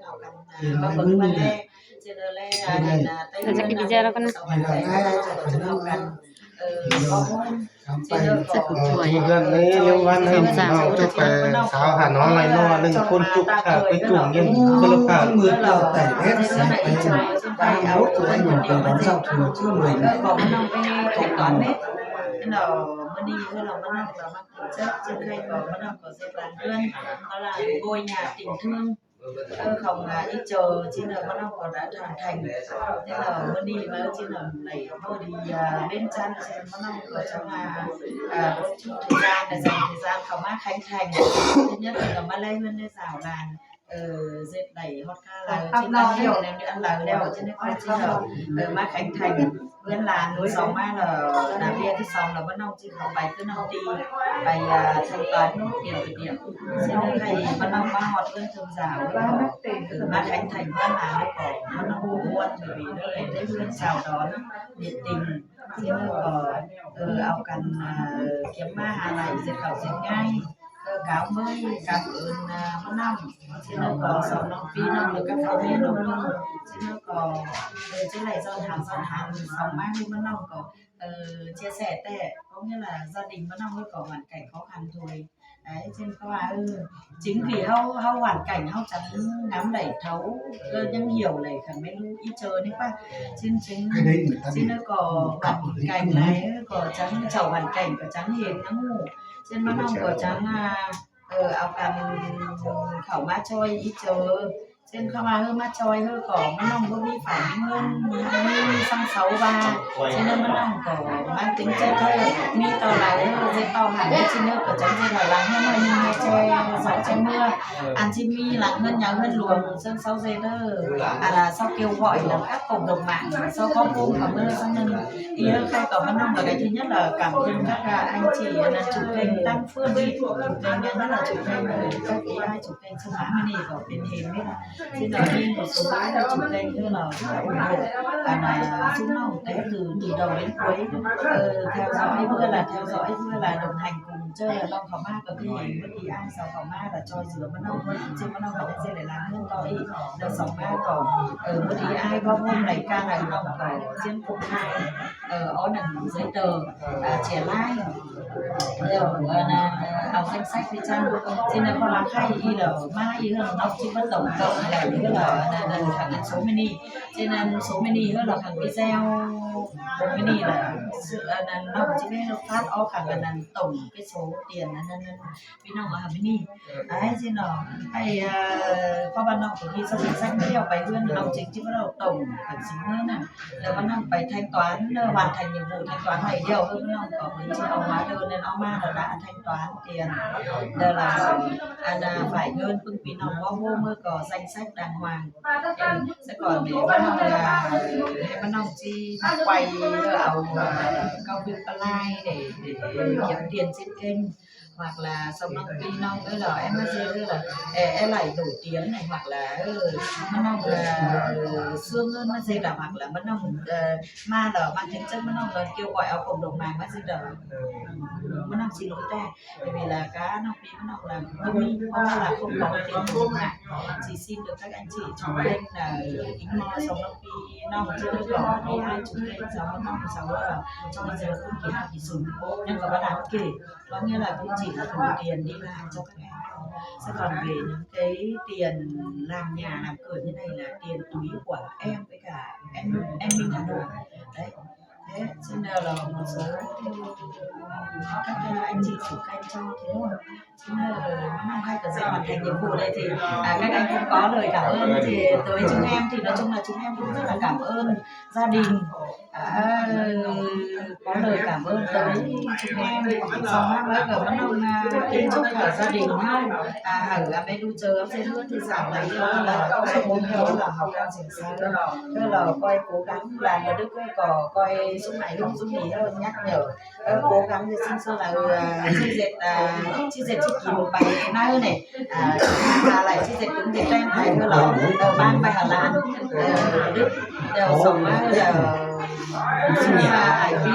ເອົາກັນ ເອີ ມາເບິ່ງມາແລ ເຈົ້າເລີຍ ອັນນັ້ນນະ ແຕ່ເຮືອນນະ ເອົາກັນ ເອີ ຂໍ້ມູນ ເຈົ້າເລີຍ ເຮືອນໃນເລວວັນໃນເຮົາຈະໄປສາວຫານ້ອງໄລນໍ ໜຶ່ງຄົນຈຸກຂາໄປຈຸງເງິນເພິ່ນລະພາ ມື້ເກົ່າໄຕ່ແອບແສງໄປ ເອົາຕົວຢູ່ເປັນວັນເສົາເທື່ອເທື່ອໃໝ່ ເອີ ຂອງນ້ອງໄປໄທຕອນເດ້ ເນາະ ມື້ນີ້ເຮົາມານັ່ງ ເຈົ້າ ເຈົ້າໃຄກໍມານຳກໍເສຍບານເຮືອນ ເພາະວ່າໂກຍຫຍ້າຕິ່ງເທິງ ເອີ ຂອງອີເຈີ ຈີເນີ ມານຳກໍໄດ້ທາງໄທ ຈີເນີ ມື້ນີ້ມາຈີເນີ ໄດ້ພໍດີ ອາ ເວັນຈັນ ມານຳກໍຈະມາ ອາ ເຮັດທຸກຢ່າງ ໄດ້ສ້າງທີ່ສ້າງເຂົ້າມາແຂວງໄທ ເຮັດຫຍັງກໍມາໄລ່ເຮືອນໄດ້ຊາວລ້ານ ເອີ ເຮັດໄດ້ຮອດ ລາວຈີນລາວແລ້ວ ອັນລາວແລ້ວ ຈັ່ງໃດກໍຈີນລາວ ເອີ ມາແຂວງໄທ ເຮືອນຫຼານສອງມາແລ້ວ ນາເວຍທີສອງແລ້ວ ບ້ານນ້ອງຊິເຂົ້າໄປ ຄືນ້ອງຕີໄປ ເອີ ທາງຕອນເຕຍມໄປຕຽມ ຊິໃຫ້ບ້ານນ້ອງມາຮອດເຮືອນເທິງສາວ ເອີ ມາແຂວງໄທ ເຮືອນຫຼານແລ້ວກໍບ້ານນ້ອງມ່ວນເລີຍ ໄດ້ເຮືອນສາວດອນ ເຮັດຕິ່ງ ຊິເລີກກໍ ເອີ ເອົາກັນ ເອີ ກຽມມາຫາໄລ່ເສັດເຂົ້າເສັດງ່າຍ ເອີ ກາວເມີຍ ກາວເອີ້ນ ອາ ມານຳ ຊິເລີກກໍສອງນ້ອງປີນ້ອງ ແລ້ວກໍພໍ່ແມ່ນ້ອງໜຶ່ງ ຊິເລີກກໍ ເອີ ຈັ່ງໃດສອນຫາງສອນຫາງສອງມາໃຫ້ມານ້ອງກໍ ເອີ ເຊຍແຊແຕ່ ເພາະເວລາສະດິງມານ້ອງເລີຍກໍຫວັນໄກ່ຂໍຄັນຖ້ວຍ ເອີ ເຊັ່ນກໍວ່າ ເອີ ຈິງທີ່ເຮົາ ເຮົາຫວັນໄກ່ເຮົາຈັງງາມໄດ້ເທົ່າ ເອີ ຍັງຫ່ຽວເລີຍ ຄັນແມ່ນລູກອີເຈີນີ້ປະ ເຊັ່ນ ເຊັ່ນ ຊິເລີກກໍຫວັນໄກ່ຫຼາຍ ເອີ ກໍຈັງເຈົ້າຫວັນໄກ່ກໍຈັງເຫັນນຳ ເຊັ່ນມານ້ອງກໍຈັ່ງ ເອີ ເອົາກັນເຂົ້າມາຊ່ອຍອີເຈີ ເຊັ່ນເຂົາວ່າ ເອີ ມາຊ່ອຍເຮົາກໍມານ້ອງບໍ່ມີຝາກເງິນ ບໍ່ມີສັງເສົາວ່າ ເຊັ່ນມານ້ອງກໍມາເຕັມໃຈເຮົາ ມີເທົ່າໃດເຮົາເຮັດເທົ່າຫັ້ນ ເຮັດຊິເນາະ ກໍຈຳເປັນວ່າຫຼັງເຮືອນນ້ອຍໜຶ່ງໃຫ້ຊ່ອຍເຊົາຊ່ອຍເມືອ ອັນທີ່ມີຫຼັງເຮືອນໃຫຍ່ເຮືອນຫຼວງ ເຊິ່ງເຊົາເຊັດເດີ ອັນລະເຊົາກ່ຽວຂ້ອຍ ແລ້ວກໍກົມດອກໝາກ ເຊົາຂອງກຸ້ງກັບເມືອຊັ້ນໜຶ່ງ ອີເຮົາໃຄກໍມານ້ອງກໍໄດ້ທີ່ນີ້ລະ ກຳເພິ່ນກໍອັນທີ່ອັນນັ້ນຈຸເປັນຕັ້ງ ເພິ່ນທີ່ເປັນຫຍັງນັ້ນລະ ຈຸເປັນເອີ ເຈົ້າທີ່ອ້າຍຈຸເປັນສະມາມະນີກໍເປັນເອງນີ້ລະ ຊິນ້ອງມີໝູ່ສູງຫຼາຍຈຸເປັນຄືລາວ ອັນນ່າ ຊຸມນ້ອງແຕ່ຄືທີ່ດອກເປັນປ່ວຍ ເອີ ແຖວຊອຍເພື່ອລະ ແຖວຊອຍເພື່ອລະ ດົງໄຮກຸງເຈີ ລອງເຂົ້າມາກໍຄືເຫັນເມື່ອກີ້ອ້າຍສາວເຂົ້າມາລະ ຈອຍເສືອມານ້ອງ ຊິມານ້ອງກໍໄດ້ເສຍຫຼາຍເງິນຕໍ່ອີກ ແລ້ວສອງມາກໍ ເອີ ເມື່ອກີ້ອ້າຍເວົ້າຮ່ວມລາຍການ ອ້າຍນ້ອງກໍສຽງຄົງໄທ ເອີ ອໍນັ້ນເສຍເດີ ເອີ ເສຍຫຼາຍ ແລ້ວ ເອີ ເອົາເສັ້ນໄຊໄປຈັ່ງ ເຊັ່ນນັ້ນ ເພາະວ່າໄຄອີກແລ້ວ ມາອີກແລ້ວເນາະ ຊິມາຕົງເຕີມແລ້ວ ເອີ ອັນນັ້ນ ອັນນັ້ນ ອັນໂສມະນີ ເຊັ່ນນັ້ນ ໂສມະນີ ເອີ ແລ້ວຄັນອີແຊວ ໂສມະນີແຫຼະ ອັນນັ້ນ ນ້ອງຊິໄປຟາດອອກ ຄັນອັນນັ້ນ ຕົງໄປໂສຕຽນ ອັນນັ້ນ ພີ່ນ້ອງວ່າ ມີນີ້ ເອີ ອ້າຍຊິເນາະ ໄອ້ ເອີ ເພາະວ່ານ້ອງກໍມີສະຕິສັງດຽວໄປເຮືອນນ້ອງຈິງຈິບໍ່ໄດ້ຕົງກັນຊິເມືອນັ້ນ ແລ້ວວ່ານ້ອງໄປໄທກວານເດີ ວັດໄທຍະວູໄທກວານໄທດຽວ ເອີ ນ້ອງກໍເພິ່ນຊິເອົາມາເດີ ນັ້ນເອົາມາແລ້ວລະໄທກວານຕຽນ ແລ້ວລະ ອັນນ່າ ຝ່າຍເງິນປຶ້ງປີນ້ອງບໍ່ຮູ້ ເມື່ອກໍໃສ່ແຊກດັງຫວ່າງ ສະກ່ອນເດ ວ່ານ້ອງວ່າ ໃຫ້ວ່ານ້ອງຊິມາໄກວເອົາ ເອີ ເກົ້າບິບປະລາຍເດ ກຽມຕຽນຊິເກັ່ງ ຫວັກລະສຳລັບພີ່ນ້ອງເອີຍລະ ແອມມາເຊເອີຍລະ ແອ ແອໄຫຼໂດດຕຽນຫວັກລະ ເອີ ມານ້ອງລະ ເອີ ເຊື່ອເງິນມາເຊລະ ຫວັກລະ ມານ້ອງ ເອີ ມາລະ ມາເຖິງເຊິ່ງມານ້ອງລະ ກ່ຽວກ້ອຍເອົາກົມດອກໄມ້ມາຊິດອກ ມານ້ອງຊິລົງແຕ່ ເວລາກະນ້ອງປີມານ້ອງລະ ບໍ່ມີ ເພາະວ່າຄົນບອກເປັນມາ ຊິຊິນໂດຍກັກອັນຊິຈຸເປັນ ເອີ ອີກໝໍສອງນ້ອງປີ ນ້ອງຈະໄດ້ບອກໃຫ້ອ້າຍຈຸເປັນສາວ ນ້ອງສາວ ເຈົ້າຈະໄດ້ຄົນເກັ່ງທີ່ສຸດ ຍັງກະວ່າດາເກ ວ່າເມຍລາວຜູ້ຈີນລາວຜູ້ຕຽນດີລາວເຈົ້າແຂວງ ສະກ່ອນເວນເຄີຍຕຽນລາມຍາລາມເກີດຢູ່ໃນລາຕຽນຕຸຍກວ່າແອມໄປກະແອມ ແອມມິນອາໂນໄດ້ ເອີ ຊິນເດີລາວມາໂຊ ກະກະອັນຈີນສຸກໄກຈອກເດີ ເອີ ມານຳໃຜກະຊິມາແທງຢູ່ຜູ້ໃດທີ່ ອາ ກະໄດ້ກໍເລີຍກະເອີ້ນທີ່ໂຕຈຸແຮມທີ່ລະຈຸນະຈຸແຮມຜູ້ລະກະເອີ້ນສາດິງ ເອີ ກໍເລີຍກະເອີ້ນໂຕຈຸແຮມ ສອງມາເລີຍກະມານຳນາກິນຊຸກຂາສາດິງເຮົາ ອາ ເຮົາອາ ໄປດູເຈີເສດເຮືອນທີ່ສາມລະ ເອີ ລະເຮົາກະຊິໂອເຄລະ ເຮົາກະຊິເຊີ ເອີ ລະກອຍໂກກັນລະດຶກກະກອຍສຸມໃໝລຸງສຸມໝີເຮົາຍັກເດີ ເອີ ໂກກັນຊິຊິນສຸດລະ ເອີ ຊິເຈັດ ອາ ຊິເຈັດຊິກິນໄປນະເອີ ອາ ອາໄລຊິເຈັດກິນຊິແຕ່ງໄປເອີ ລະ ເອີ ບ້ານໄປຫາຫຼານ ເອີ ດຶກ ດຽວສອງມາ ເອີ ຊິມາໄອພີ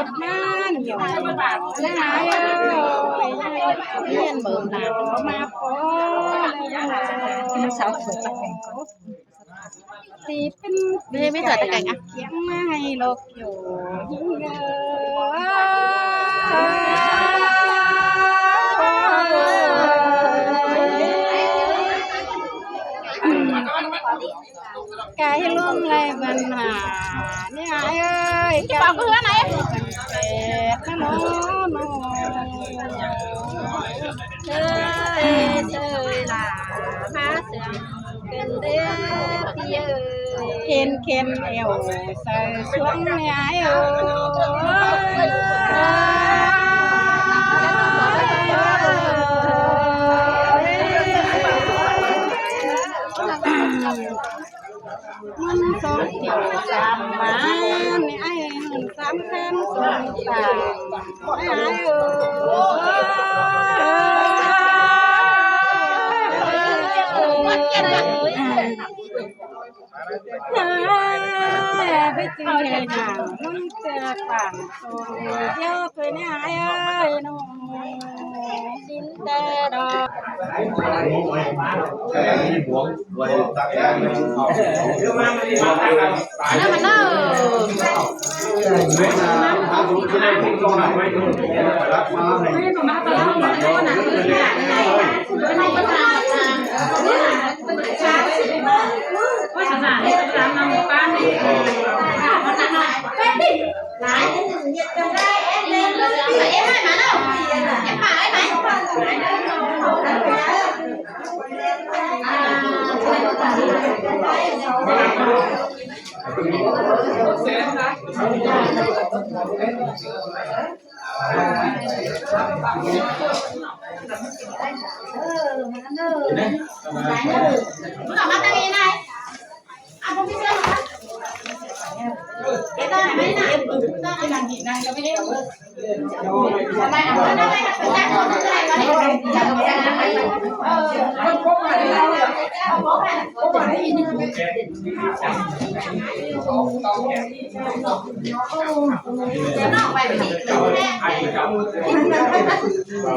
ນານຢູ່ ນາຍເອີຍ ຮຽນເບິ່ງຫຼານເຂົາມາພໍແລ້ວ ສາວສວຍຕະແກງກໍ ທີ່ເປັນ ມີ ມີສວຍຕະແກງອະ ຄຽງມາໃຫ້ລອກຢູ່ ຍິງເອີຍ ກາຍລົມໄຫຼບັນຫາ ນີ້ອ້າຍເອີຍ ກາຍລົມໄຫຼບັນຫາ ເຊີຍ ເຊີຍຫຼ້າ ພາເຊື່ອງ ເປັນເດ້ພີ່ເອີຍ ເຫັນແຂນແອວໃສ່ຊ່ວງໃຫຍ່ເອີຍ ເງິນສອງແກ້ວສາມມານ ໃຫ້ເງິນສາມແສນສອງຕາ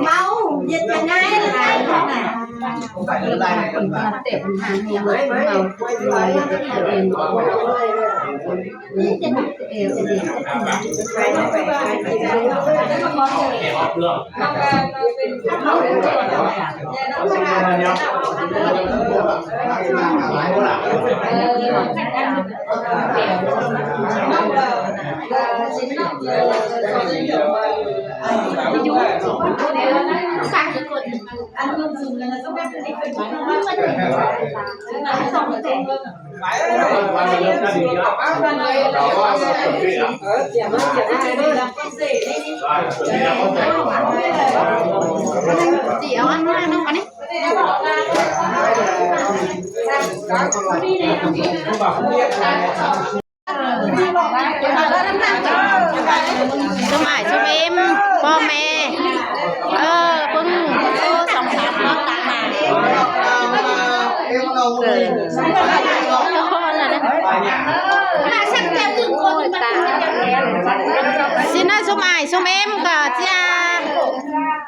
ເມົາ ເຮັດຈັ່ງໃດຫຼາຍຄົນນະ ເຕັມທາງນີ້ເມົາ ເມົາ ເຕັມ ສົມອ້າຍສົມເອັມ ພໍ່ແມ່ ເອີ ປຶ້ງ ສອງສາມ ເນາະ ຕາມມາ ເອີ ຊິນະ ສົມອ້າຍສົມເອັມ ກໍຈະ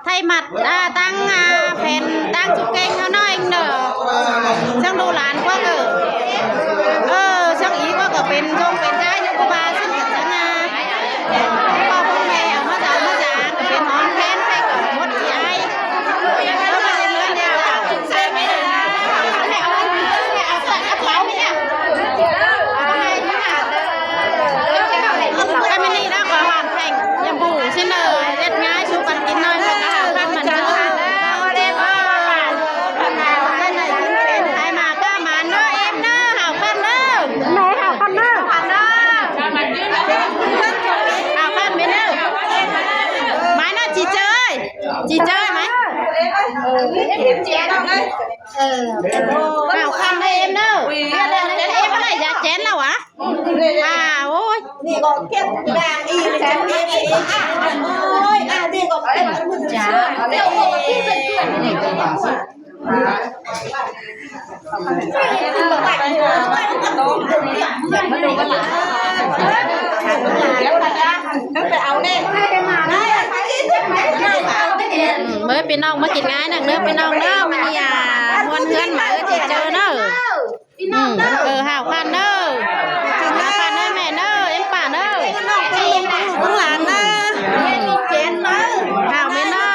ໄທມັດ ອ່າ ຕັ້ງ ອ່າ ແຜ່ນຕັ້ງຈຸເກັ່ງເຮົາໜ້ອຍໜຶ່ງເດີ ເຊິ່ງລູກຫຼານພວກ ເອີ ເອີ ເຊິ່ງອີກວ່າກໍເປັນຊົງເປັນຊາຍຢູ່ ຄູບາເຊິ່ງກັນຊະນາ ພໍ່ແມ່ເອົາມາສາມາສາ ກໍເປັນຫອມແຜ່ນໄປກໍໝົດທີ່ອ້າຍ ເອົາມາເລີຍ ເອົາໃສ່ເມນ ເອົາໃສ່ກະເປົານີ້ ກະມິນນີ້ນະ ກໍຫວານແພງ ຢ່າບູຊິເດີ ເຮັດງ່າຍສູ່ກັນກິນໜ້ອຍ ເພິ່ນກໍຫາພັນມັນເດີ ເດ້ອ ເພິ່ນຫາໄດ້ໄດ້ກິນເປັນ ໃຜມາກໍມາເດີ ເອັມເດີ ຫາພັນເດີ ແມ່ຫາພັນເດີ ຫາພັນເດີ ມາເດີ ຈີເຈີຍ ຈີເຈີຍ ມາ ເອີ ເອົາຄັນເດີເອັມເດີ ເອັມບໍ່ໄດ້ຢາກແຈນແລ້ວຫວາ ອ່າ ໂອ້ຍ ນີ້ກໍເກັບດ່າງອີກ ແຈນອີກ ໂອ້ຍ ອ່າ ນີ້ກໍເກັບຈ້າ ນີ້ກໍເປັນເພື່ອນ ນີ້ກໍເປັນເພື່ອນ ເອີ ພີ່ນ້ອງມາກິນງານໜຶ່ງເດີ ພີ່ນ້ອງເດີ ມື້ນີ້ ອ່າ ມ່ວນເຮືອນມາເອີ ຊິເຈີເດີ. ອືມ ເອີ ຫ້າພັນເດີ ຫ້າພັນເດີແມ່ເດີ ເອັມປາເດີ ນ້ອງເປັນລູກເປັນລູກເປັນຫຼານເດີ ອືມ ຫ້າແມ່ເດີ.